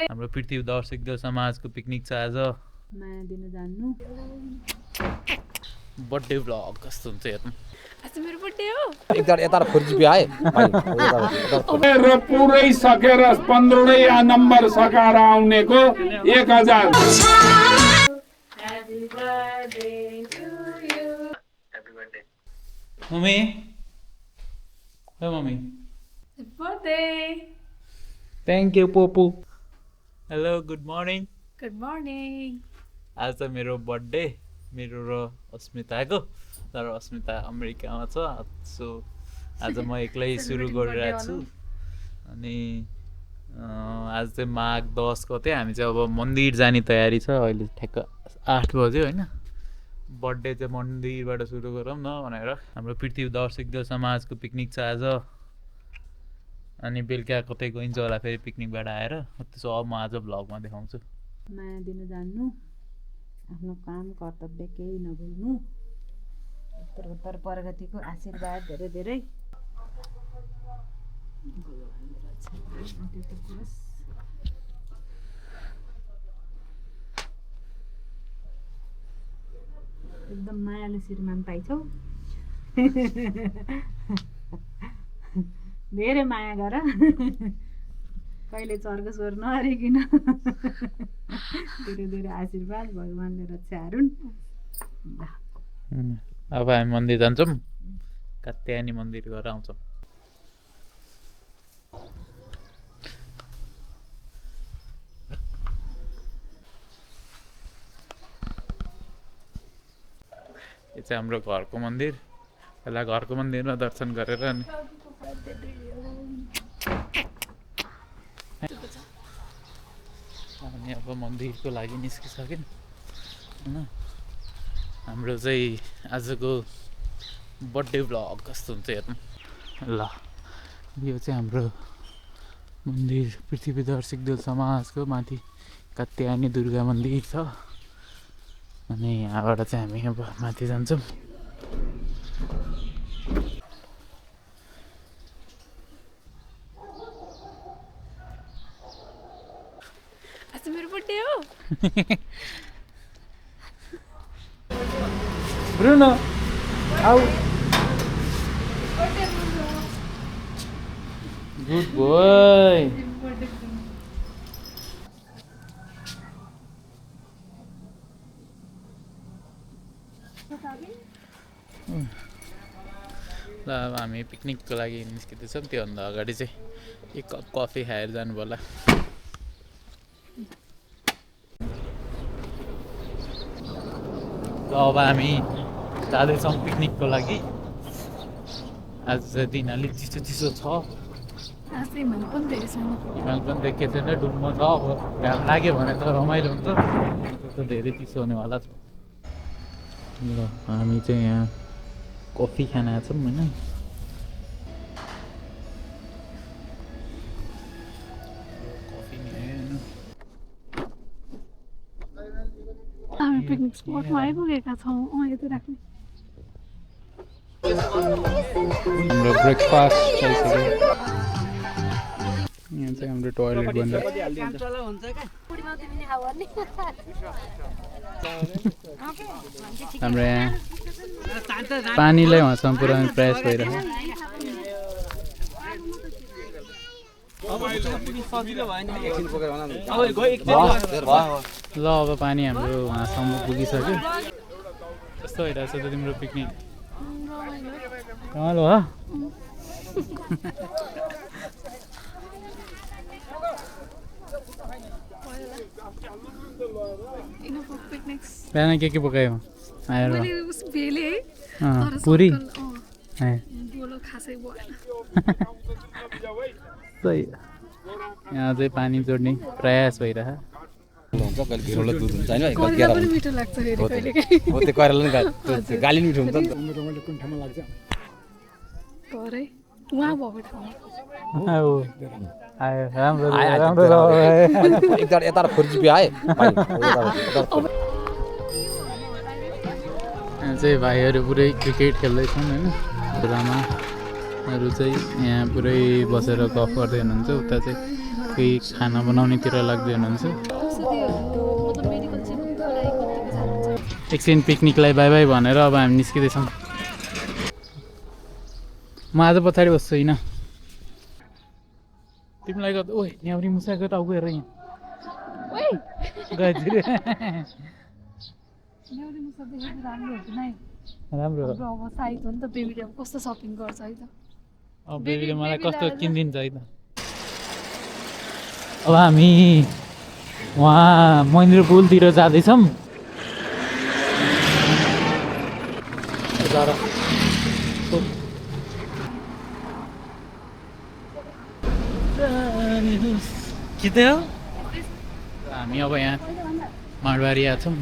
हाम्रो पृथ्वी दर्शक दल समाजको पिकनिक छ आज माया दिन जान्नु बर्थडे भ्लग कस्तो हुन्छ हेर्नु आज मेरो बर्थडे हो एकजना यता 4GB आए र पुरै सकेर 15 नम्बर सकाएर आउनेको 1000 mummy hey mummy birthday thank you पोपु hello good morning good morning आज त मेरो बर्थडे मेरो र अस्मिताको तर अस्मिता अमेरिकामा छ सो आज म एक्लै सुरु गरिरहेको छु अनि आज चाहिँ माघ 10 गते हामी चाहिँ अब मन्दिर जाने तयारी छ अहिले ठ्याक्क 8 बज्यो होइन बर्थडे चाहिँ मन्दिरबाट सुरु गरौँ न भनेर हाम्रो पृथ्वी दर्शक दल समाजको पिकनिक छ आज अनि बेलुका कतै गइन्छ होला फेरि पिकनिकबाट आएर त्यसो अब म आज भ्लगमा देखाउँछु माया दिन जान्नु आफ्नो काम कर्तव्य केही नभुल्नु उत्तर प्रगतिको आशीर्वाद धेरै धेरै एकदम मायाले श्रीमान पाइछौ धेरै माया गर कहिले स्वर्ग स्वर नहरिकन धेरै धेरै आशीर्वाद भगवान्ले रक्षा हारुन् अब हामी मन्दिर जान्छौँ कात्यायनी मन्दिर गएर आउँछौँ यो चाहिँ हाम्रो घरको मन्दिर पहिला घरको मन्दिरमा दर्शन गरेर अनि अब मन्दिरको लागि निस्किसक्यौँ होइन हाम्रो चाहिँ आजको बर्थडे भ्लग कस्तो हुन्छ हेर्नु ल यो चाहिँ हाम्रो मन्दिर पृथ्वी दर्शक दल समाजको माथि कात्यायनी दुर्गा मन्दिर छ अनि यहाँबाट चाहिँ हामी अब माथि जान्छौँ आज मेरो बर्थडे हो Bruno, out. Good boy. ल अब हामी पिकनिकको लागि निस्किँदैछौँ त्योभन्दा अगाडि चाहिँ एक कप कफी खाएर जानु होला अब हामी जाँदैछौँ पिकनिकको लागि आज चाहिँ दिन अलिक चिसो चिसो छ हिमाल पनि देखेको छैन डुम्म छ अब घाम लाग्यो भने त रमाइलो हुन्छ धेरै चिसो हुनेवाला छ ल हामी चाहिँ यहाँ कफी खान आएछौँ होइन कफी नि हामी पिकनिक स्पटमा आइपुगेका छौँ यता राख्ने हाम्रो ब्रेकफास्ट चाहिसक्यो यहाँ चाहिँ हाम्रो टोयलेट बन्छ हाम्रो यहाँ पानीलाई वहाँसम्म पुऱ्याउने प्रयास भइरहेको ल अब पानी हाम्रो वहाँसम्म पुगिसक्यो कस्तो भइरहेछ त तिम्रो पिकनिक रमाइलो हो बिहान के पकायो आएर पुरी यहाँ चाहिँ पानी जोड्ने प्रयास भइरहेछ हुन्छ कहिले भिरोलो दुध हुन्छ हैन कहिले मिठो लाग्छ फेरि कहिले हो त्यो करेला नि गाली नि मिठो हुन्छ नि त कुन ठाउँमा लाग्छ तरै उहाँ भएको ठाउँमा आयो राम्रो एकजना यता 4GB आए यहाँ चाहिँ भाइहरू पुरै क्रिकेट खेल्दैछन् होइन गुरुआमाहरू चाहिँ यहाँ पुरै बसेर गफ गर्दै हुनुहुन्छ उता चाहिँ कोही खाना बनाउनेतिर लाग्दै हुनुहुन्छ। मतलब मेडिकल चेकअपको लागि कतिको जानुहुन्छ? एकछिन पिकनिकलाई बाई बाई भनेर अब हामी निस्किँदैछौँ। म आज पछाडि बस्छु होइन तिमीलाई गर्दा ओइ न्याउरी मुसा गएर आउ गएर यहाँ गएतिर ल्याउने मुसा देखेको राम्रो हो कि नै? राम्रो हो। अब साइज हो नि त बेबीले अब कस्तो सपिङ गर्छ है त। अब बेबीले मलाई कस्तो किनिदिन्छ है त। अब हामी वहाँ महेन्द्र पुलतिर जाँदैछौँ। कितै हो हामी अब यहाँ माडवारी आएको छौँ।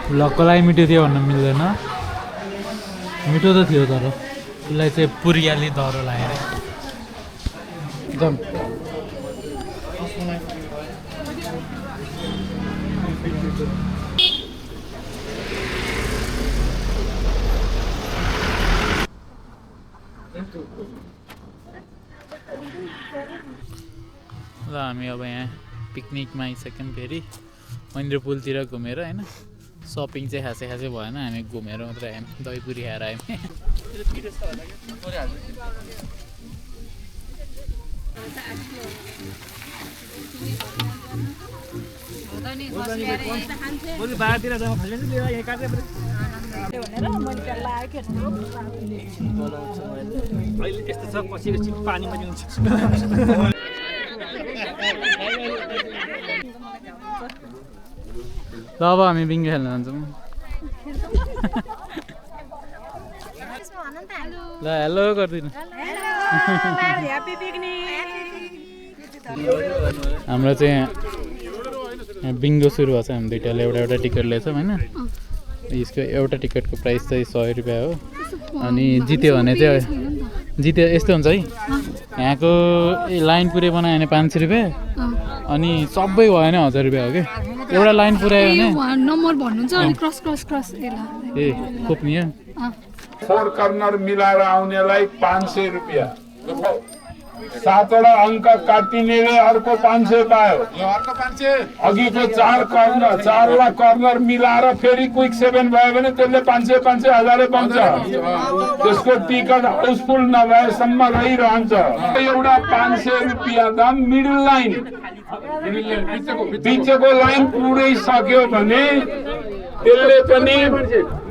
भ्लगको लागि मिठो थियो भन्न मिल्दैन, मिठो त थियो तर उसलाई चाहिँ पुरियाली दह्रो लागेर एकदम। ल हामी अब यहाँ पिकनिकमा आइसक्यौँ फेरि महेन्द्र पुलतिर घुमेर होइन। सपिङ चाहिँ खासै भएन, हामी घुमेर मात्रै आयौँ, दही पुरी खाएर आयौँ। ल अब हामी बिङ्गे खेल्न जान्छौँ। ल हेलो गरिदिनु। हाम्रो चाहिँ बिङ्गो सुरु भएको छ। हामी दुइटाले एउटा टिकट लिएछौँ होइन। यसको एउटा टिकटको प्राइस चाहिँ 100 रुपियाँ हो। अनि जित्यो भने चाहिँ जित्यो यस्तो हुन्छ है, यहाँको लाइन पुरै बनायो भने 500 रुपियाँ, अनि सबै भयो भने 1000 रुपियाँ हो कि। एउटा लाइन पुऱ्यायो भने नम्बर भन्नुहुन्छ अनि क्रस क्रस क्रस ए खोप्ने हो। 4 कर्नर मिलाएर आउनेलाई 500 रुपियाँ, 7वटा अङ्क काटिनेले अर्को 500 पायो। अघिको 4वटा कर्नर मिलाएर फेरि क्विक 7 भयो भने त्यसले 500 1000 बन्छ। त्यसको टिकट हाउसफुल नभएसम्म रहिरहन्छ। एउटा 500 रुपियाँ दाम मिडल लाइन, बिचको लाइन पुरै सक्यो भने त्यसले पनि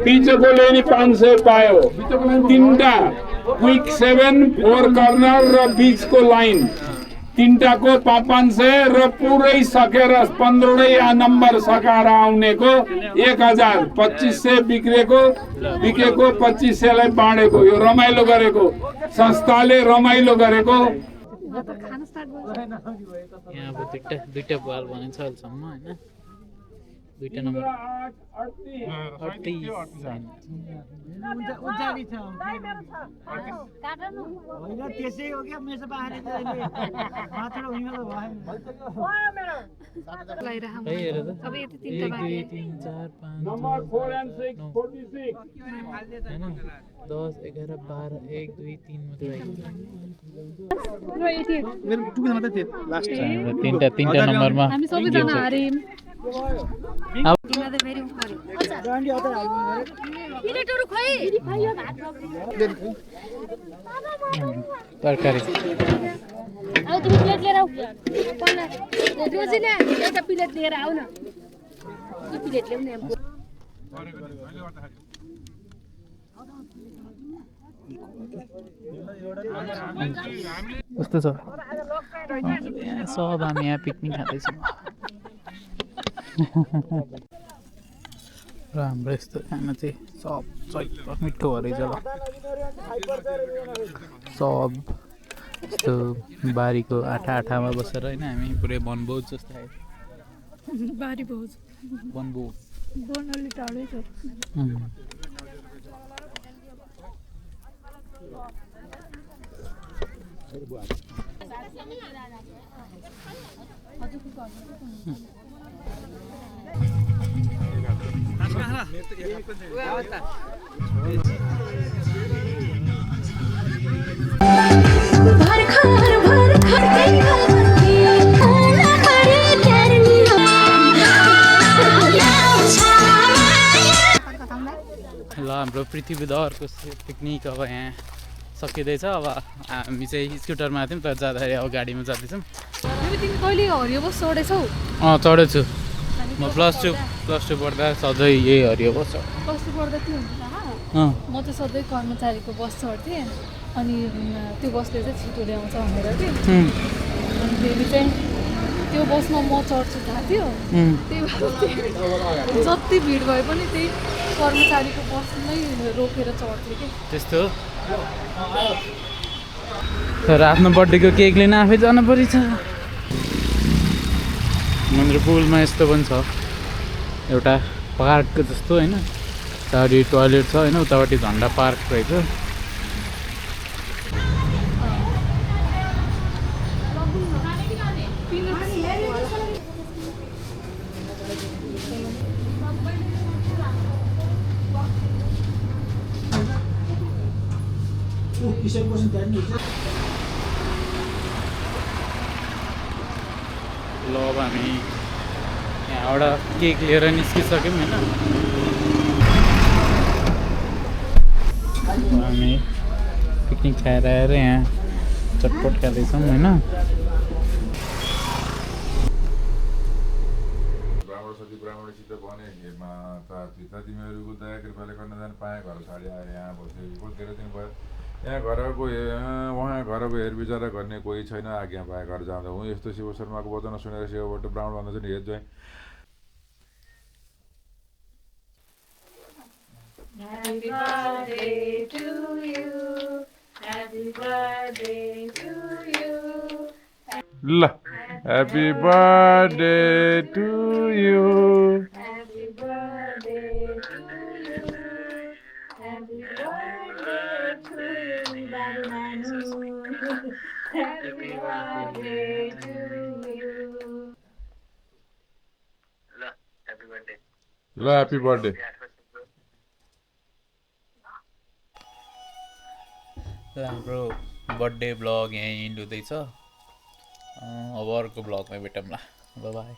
बिचकोले नि 500 पायो। 3टा क्विक 7, 4 कर्नर र बिचको लाइन, 3टाको 500 र पुरै सकेर 15वटै नम्बर सकाएर आउनेको 1000। 2500 बिकेको 2500लाई बाँडेको। यो रमाइलो गरेको, संस्थाले रमाइलो गरेको। यहाँ अब दुईटा बल बनिन्छ अहिलेसम्म होइन। 2टा नम्बर नम्बर 4 and 6 46 10 11 12 1 2 3 मात्रै तिनटा नम्बरमा हामी सबैजना हार्यौँ। तरकारी तिमी प्लेट लिएर आऊ। रोजीले एउटा प्लेट लिएर आऊ न। प्लेट ल्याउने कस्तो छ सब हामी यहाँ पिकनिक खाँदैछौँ। र हाम्रो यस्तो खाना चाहिँ सब मिठो रहेछ ल। सब यस्तो बारीको आठामा बसेर होइन हामी पुरै वनभोज जस्तो खायो। बारी भोज वनभोज बनले टाढै छ। ल हाम्रो पृथ्वी दहरको पिकनिक अब यहाँ सकिँदैछ। अब हामी चाहिँ स्कुटरमा थियौँ तर जाँदाखेरि अब गाडीमा जाँदैछौँ। तिमी कहिले हरियो बस चढेछौ? चढेछु म प्लस टू पढ्दा सधैँ यही हरियो बस प्लस टू पढ्दा के हुन्छ थाहा? म चाहिँ सधैँ कर्मचारीको बस चढ्थेँ अनि त्यो बसले चाहिँ छिटो ल्याउँछ भनेर कि अनि फेरि चाहिँ त्यो बसमा म चढ्छु थाहा थियो। त्यही भएर जति भिड भए पनि त्यही कर्मचारीको बस नै रोकेर चढ्थेँ कि। त्यस्तो तर आफ्नो बर्थडेको केक लिन आफै जानु परेछ। हाम्रो पुलमा यस्तो पनि छ एउटा पार्कको जस्तो होइन, उतापट्टि टोयलेट छ होइन, उतापट्टि झन्डा पार्क रहेछ। ल अब हामी यहाँबाट केक लिएर निस्किसक्यौँ होइन। हामी पिकनिक खाएर आएर यहाँ चटपट खाँदैछौँ होइन। ब्राह्मणसित भने हे माता पिता तिमीहरूको दया कृपाले कन्यादान पाएँ, घर छाडी आएर यहाँ बसेको धेरै दिन भयो। यहाँ उहाँ घरको हेरविचार गर्ने कोही छैन, आज्ञा पाए घर जाँदा हुँ। यस्तो शिव शर्माको वचन सुनेर शिवबाट ब्राह्मण भन्दा चाहिँ हेद चाहिँ Happy birthday to you. Happy birthday to you. ल happy birthday to you. Happy birthday to you. Happy birthday to you, Babu Nanu. Happy birthday to you. ल ह्याप्पी बर्थडे। हाम्रो बर्थडे ब्लग यहीँ end हुँदैछ। अब अर्को ब्लगमा भेटौँला। By by.